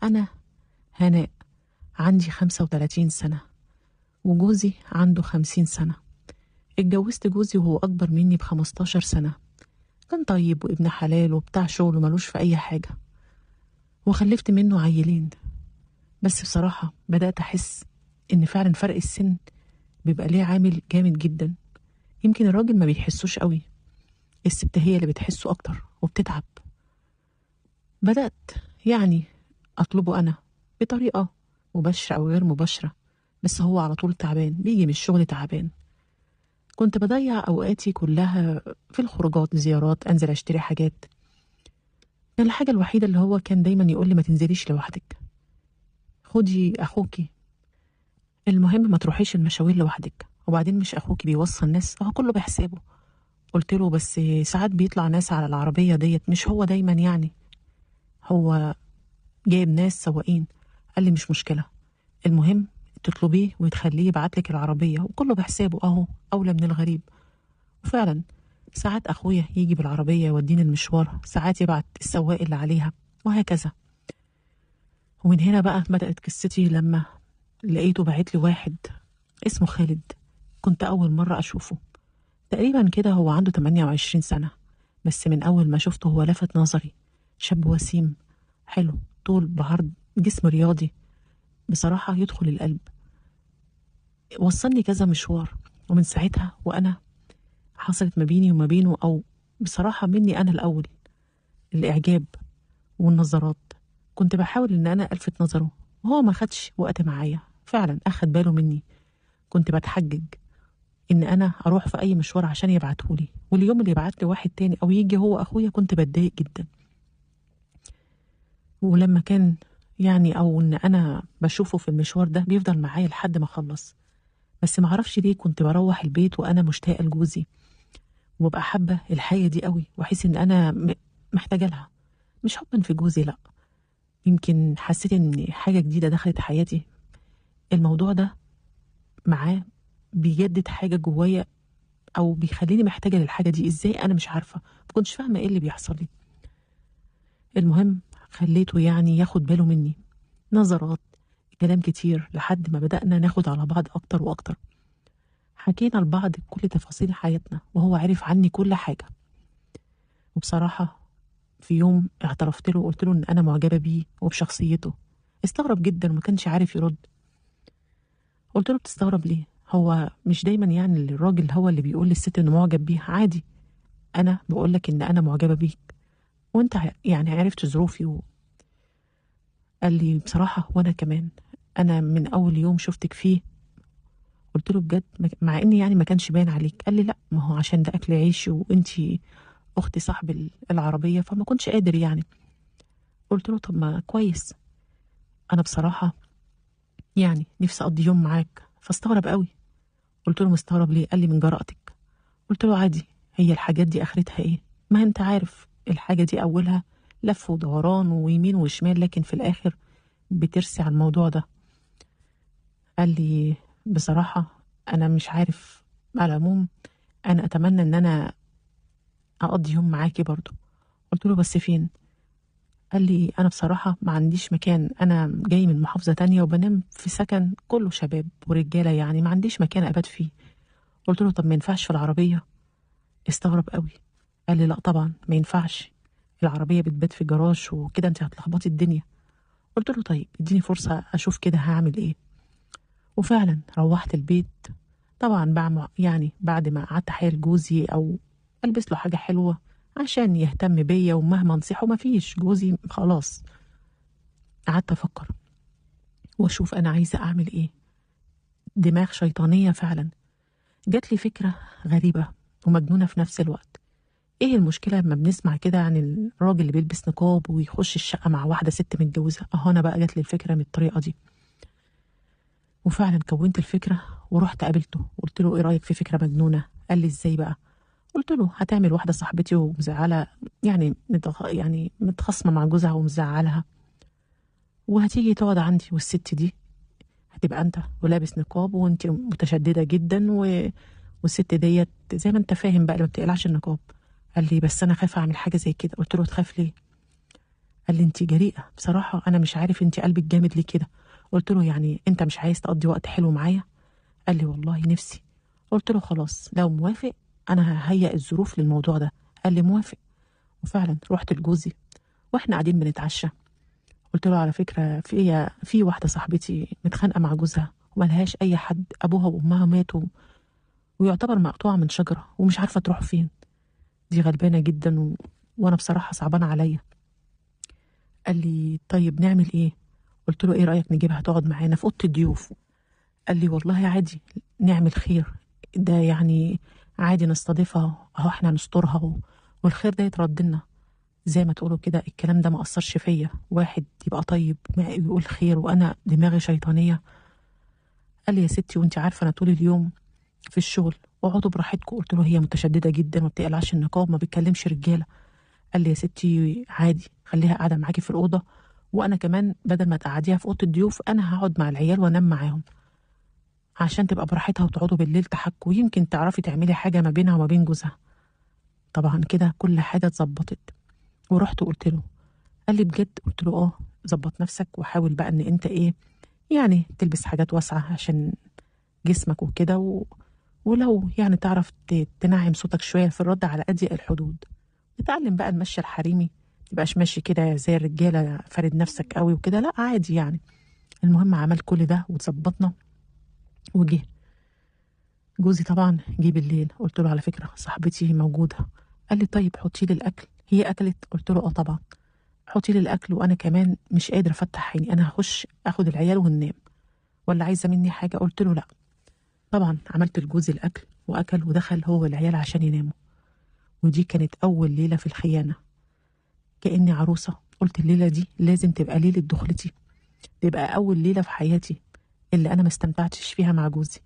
أنا هناء، عندي 35 سنة وجوزي عنده 50 سنة. اتجوزت جوزي وهو أكبر مني ب15 سنة. كان طيب وابن حلال وبتاع شغل وملوش في أي حاجة، وخلفت منه عيلين. بس بصراحة بدأت أحس إن فعلا فرق السن بيبقى ليه عامل جامد جدا. يمكن الراجل ما بيحسوش قوي، الست هي اللي بتحسه أكتر وبتتعب. بدأت يعني أطلبه أنا بطريقة مباشرة أو غير مباشرة، بس هو على طول تعبان، بيجي من الشغل تعبان. كنت بضيع أوقاتي كلها في الخروجات، زيارات، أنزل أشتري حاجات. كان الحاجة الوحيدة اللي هو كان دايما يقول لي ما تنزليش لوحدك، خدي أخوكي، المهم ما تروحيش المشاوير لوحدك، وبعدين مش أخوكي بيوصل ناس، هو كله بحسابه. قلت له بس ساعات بيطلع ناس على العربية ديت، مش هو دايما يعني، هو جايب ناس سواقين. قال لي مش مشكلة، المهم تطلبيه وتخليه يبعتلك العربية وكله بحسابه، أهو أولى من الغريب. وفعلا ساعات أخويا يجي بالعربية يوديني المشوار، ساعات يبعت السواق اللي عليها، وهكذا. ومن هنا بقى بدأت قصتي لما لقيته بعت لي واحد اسمه خالد. كنت أول مرة أشوفه تقريبا كده، هو عنده 28 سنة، بس من أول ما شفته هو لفت نظري. شاب وسيم، حلو، طول بعرض، جسم رياضي، بصراحة يدخل القلب. وصلني كذا مشوار، ومن ساعتها وأنا حصلت ما بيني وما بينه، أو بصراحة مني أنا الأول، الإعجاب والنظرات. كنت بحاول إن أنا ألفت نظره، وهو ما خدش وقت معايا، فعلا أخد باله مني. كنت بتحجج إن أنا أروح في أي مشوار عشان يبعتهولي، واليوم اللي يبعت لي واحد تاني أو يجي هو أخويا كنت بتضايق جدا. ولما كان يعني أو إن أنا بشوفه في المشوار ده بيفضل معايا لحد ما أخلص. بس معرفش ليه كنت بروح البيت وأنا مشتاقة لجوزي، وببقى حابة الحياة دي قوي، وأحس إن أنا محتاجة لها، مش حبا في جوزي لأ، يمكن حسيت إن حاجة جديدة دخلت حياتي. الموضوع ده معاه بيجدد حاجة جوايا، أو بيخليني محتاجة للحاجة دي. إزاي أنا مش عارفة، ما كنتش فاهمة إيه اللي بيحصل لي. المهم خليته يعني ياخد باله مني، نظرات، كلام كتير، لحد ما بدأنا ناخد على بعض أكتر وأكتر. حكينا لبعض كل تفاصيل حياتنا، وهو عرف عني كل حاجة. وبصراحة في يوم اعترفت له وقلت له إن أنا معجبة بيه وبشخصيته. استغرب جدا وما كانش عارف يرد. قلت له بتستغرب ليه؟ هو مش دايما يعني الراجل هو اللي بيقول للست إنه معجب بيها، عادي، أنا بقولك إن أنا معجبة بيك وانت يعني عرفت ظروفي. قال لي بصراحة وانا كمان، انا من اول يوم شفتك فيه. قلت له بجد؟ مع اني يعني ما كانش باين عليك. قال لي لا، ما هو عشان ده اكل عيشي وانتي اختي صاحب العربية، فما كنتش قادر يعني. قلت له طب ما كويس، انا بصراحة يعني نفسي اقضي يوم معاك. فاستغرب قوي. قلت له مستغرب ليه؟ قال لي من جرأتك. قلت له عادي، هي الحاجات دي اخرتها ايه؟ ما انت عارف الحاجة دي أولها لف ودوران ويمين وشمال، لكن في الآخر بترسي على الموضوع ده. قال لي بصراحة أنا مش عارف، على العموم أنا أتمنى أن أنا أقضي يوم معاكي برضو. قلت له بس فين؟ قال لي أنا بصراحة ما عنديش مكان، أنا جاي من محافظة تانية وبنام في سكن كله شباب ورجالة، يعني ما عنديش مكان أبات فيه. قلت له طب ما ينفعش في العربية؟ استغرب قوي. قال لي لا طبعا ما ينفعش، العربية بتبات في جراج وكده، انت هتلخبطي الدنيا. قلت له طيب اديني فرصة اشوف كده هعمل ايه. وفعلا روحت البيت طبعا يعني بعد ما قعدت احايل جوزي او البس له حاجة حلوة عشان يهتم بيا، ومهما نصيحه ما فيش، جوزي خلاص. قعدت افكر واشوف انا عايزة اعمل ايه. دماغ شيطانية فعلا. جات لي فكرة غريبة ومجنونة في نفس الوقت. ايه المشكلة لما بنسمع كده عن الراجل اللي بيلبس نقاب ويخش الشقة مع واحدة ست متجوزة؟ اهو انا بقى جات لي الفكرة من الطريقة دي. وفعلا كونت الفكرة ورحت قابلته وقلت له ايه رأيك في فكرة مجنونة؟ قال لي ازاي بقى؟ قلت له هتعمل واحدة صاحبتي ومزعلة، يعني يعني متخاصمة مع جوزها ومزعلها، وهتيجي تقعد عندي، والست دي هتبقى انت ولابس نقاب وانت متشددة جدا والست ديت زي ما انت فاهم بقى اللي ما بتقلعش النقاب. قال لي بس انا خايفه اعمل حاجه زي كده. قلت له تخاف ليه؟ قال لي انت جريئة بصراحة، انا مش عارف انت قلبك جامد ليه كده. قلت له يعني انت مش عايز تقضي وقت حلو معايا؟ قال لي والله نفسي. قلت له خلاص لو موافق انا ههيئ الظروف للموضوع ده. قال لي موافق. وفعلا رحت لجوزي واحنا قاعدين بنتعشى، قلت له على فكرة في واحدة صاحبتي متخانقه مع جوزها وملهاش اي حد، ابوها وامها ماتوا ويعتبر مقطوعة من شجرة ومش عارفه تروح فين، دي غلبانه جدا وانا بصراحة صعبانه عليا. قال لي طيب نعمل ايه؟ قلت له ايه رايك نجيبها تقعد معانا في اوضة الضيوف؟ قال لي والله عادي نعمل خير، ده يعني عادي نستضيفها، اهو احنا نسترها والخير ده يترد لنا. زي ما تقولوا كده الكلام ده ما اثرش فيا، واحد يبقى طيب يقول خير وانا دماغي شيطانية. قال لي يا ستي وانت عارفه انا طول اليوم في الشغل، اقعدوا براحتكم. قلت له هي متشددة جدا وما بتقلعش النقاب، ما بتكلمش رجاله. قال لي يا ستي عادي خليها قاعدة معاكي في الاوضة، وانا كمان بدل ما تقعديها في اوضة الضيوف انا هقعد مع العيال وانام معاهم عشان تبقى براحتها وتقعدوا بالليل تحكوا، يمكن تعرفي تعملي حاجة ما بينها وما بين جوزها. طبعا كده كل حاجة اتظبطت. ورحت وقلت له، قال لي بجد؟ قلت له اه، ظبط نفسك وحاول بقى ان انت ايه يعني تلبس حاجات واسعة عشان جسمك وكده، ولو يعني تعرف تنعم صوتك شوية في الرد على اضيق الحدود. نتعلم بقى المشي الحريمي، متبقاش ماشي كده زي الرجالة فارد نفسك قوي وكده، لا عادي يعني. المهم عمل كل ده وتظبطنا وجه جوزي. طبعا جه بالليل، قلت له على فكرة صاحبتي موجودة. قال لي طيب حطي لي الاكل. هي اكلت؟ قلت له اه طبعا حطي لي الاكل، وانا كمان مش قادرة افتح عيني، انا هخش اخد العيال وننام، ولا عايزه مني حاجة؟ قلت له لا. طبعا عملت لجوزي الاكل واكل ودخل هو والعيال عشان يناموا. ودي كانت اول ليلة في الخيانة، كاني عروسه. قلت الليلة دي لازم تبقى ليلة دخلتي، تبقى اول ليلة في حياتي اللي انا ما استمتعتش فيها مع جوزي.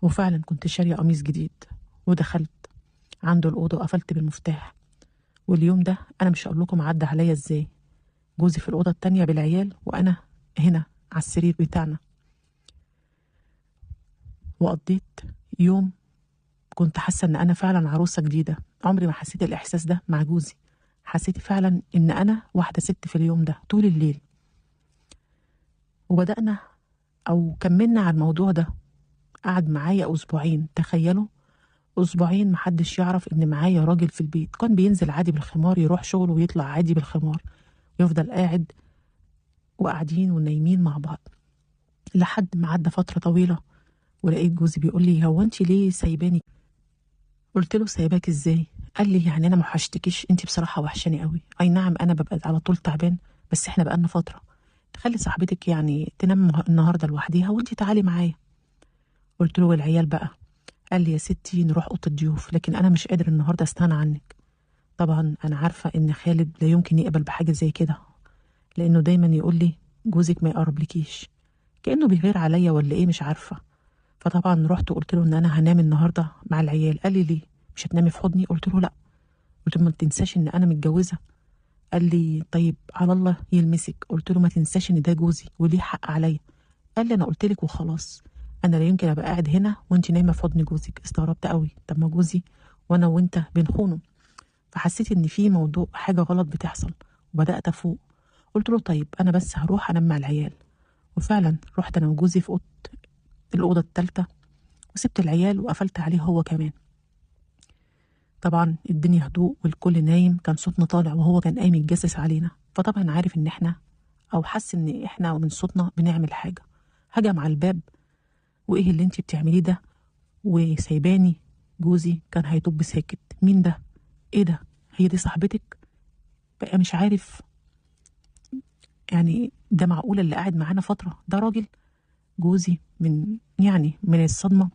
وفعلا كنت شاريه قميص جديد ودخلت عنده الاوضة وقفلت بالمفتاح. واليوم ده انا مش هقول لكم عدى عليا ازاي، جوزي في الاوضة التانية بالعيال وانا هنا على السرير بتاعنا. وقضيت يوم كنت حاسه ان انا فعلا عروسه جديدة، عمري ما حسيت الاحساس ده مع جوزي. حسيت فعلا ان انا واحدة ست في اليوم ده طول الليل. وبدأنا او كملنا على الموضوع ده، قعد معايا اسبوعين، تخيلوا اسبوعين محدش يعرف ان معايا راجل في البيت. كان بينزل عادي بالخمار، يروح شغله ويطلع عادي بالخمار، ويفضل قاعد وقاعدين ونايمين مع بعض لحد ما عدى فترة طويلة. ولقيت جوزي بيقول لي هو انت ليه سايباني؟ قلت له سايباك ازاي؟ قال لي يعني انا ما وحشتكيش، انت بصراحة وحشاني قوي. اي نعم انا ببقى على طول تعبان، بس احنا بقالنا فترة، تخلي صاحبتك يعني تنام النهارده لوحديها وانت تعالي معايا. قلت له والعيال بقى؟ قال لي يا ستي نروح اوضة الضيوف، لكن انا مش قادر النهارده استغنى عنك. طبعا انا عارفه ان خالد لا يمكن يقبل بحاجة زي كده، لانه دايما يقول لي جوزك ما يقربلكيش، كانه بيغير عليا ولا ايه مش عارفه. فطبعا رحت وقلت له ان انا هنام النهارده مع العيال. قال لي ليه مش هتنامي في حضني؟ قلت له لا. قلت له ما تنساش ان انا متجوزة. قال لي طيب على الله يلمسك. قلت له ما تنساش ان ده جوزي وليه حق عليا. قال لي انا قلت لك وخلاص، انا لا يمكن ابقى قاعد هنا وانت نايمة في حضن جوزك. استغربت قوي، طب ما جوزي وانا وانت بنخونه. فحسيت ان في موضوع حاجة غلط بتحصل، وبدات افوق. قلت له طيب انا بس هروح انام مع العيال. وفعلا رحت انا وجوزي في الاوضة الثالثة، وسبت العيال وقفلت عليه هو كمان. طبعا الدنيا هدوء والكل نايم، كان صوتنا طالع وهو كان قايم يتجسس علينا. فطبعا عارف ان احنا او حس ان احنا من صوتنا بنعمل حاجة. هجم على الباب، وايه اللي انتي بتعمليه ده وسايباني؟ جوزي كان هيطب ساكت. مين ده؟ ايه ده؟ هي دي صاحبتك؟ بقى مش عارف يعني ده معقول اللي قاعد معانا فترة ده راجل؟ جوزي من يعني من الصدمة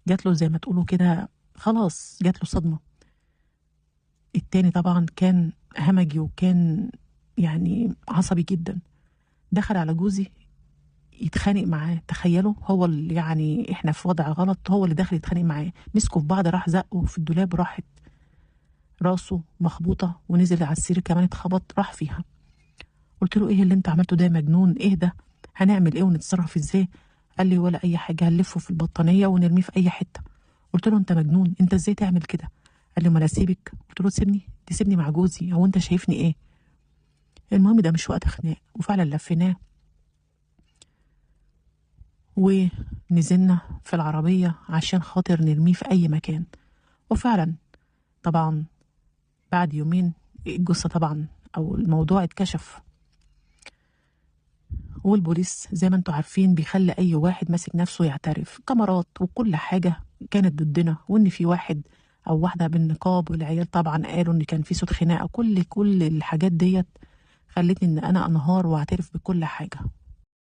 جات له زي ما تقولوا كده، خلاص جات له صدمة. التاني طبعا كان همجي وكان يعني عصبي جدا، دخل على جوزي يتخانق معاه. تخيلوا هو اللي يعني احنا في وضع غلط، هو اللي دخل يتخانق معاه. مسكوا في بعض، راح زقه في الدولاب، راحت راسه مخبوطه ونزل على السرير كمان اتخبط راح فيها. قلت له ايه اللي انت عملته ده يا مجنون؟ ايه ده؟ هنعمل ايه ونتصرف ازاي؟ قال لي ولا اي حاجة، هنلفه في البطانيه ونرميه في اي حتة. قلت له انت مجنون، انت ازاي تعمل كده؟ قال لي ما انا اسيبك. قلت له تسيبني؟ تسيبني مع جوزي؟ هو انت شايفني ايه؟ المهم ده مش وقت خناق، وفعلا لفيناه ونزلنا في العربية عشان خاطر نرميه في أي مكان. وفعلا طبعا بعد يومين الجثة طبعا أو الموضوع اتكشف، والبوليس زي ما انتوا عارفين بيخلي أي واحد ماسك نفسه يعترف، كاميرات وكل حاجة كانت ضدنا، وإن في واحد أو واحدة بالنقاب، والعيال طبعا قالوا إن كان في صوت خناقة. كل الحاجات ديت خلتني إن أنا أنهار وأعترف بكل حاجة.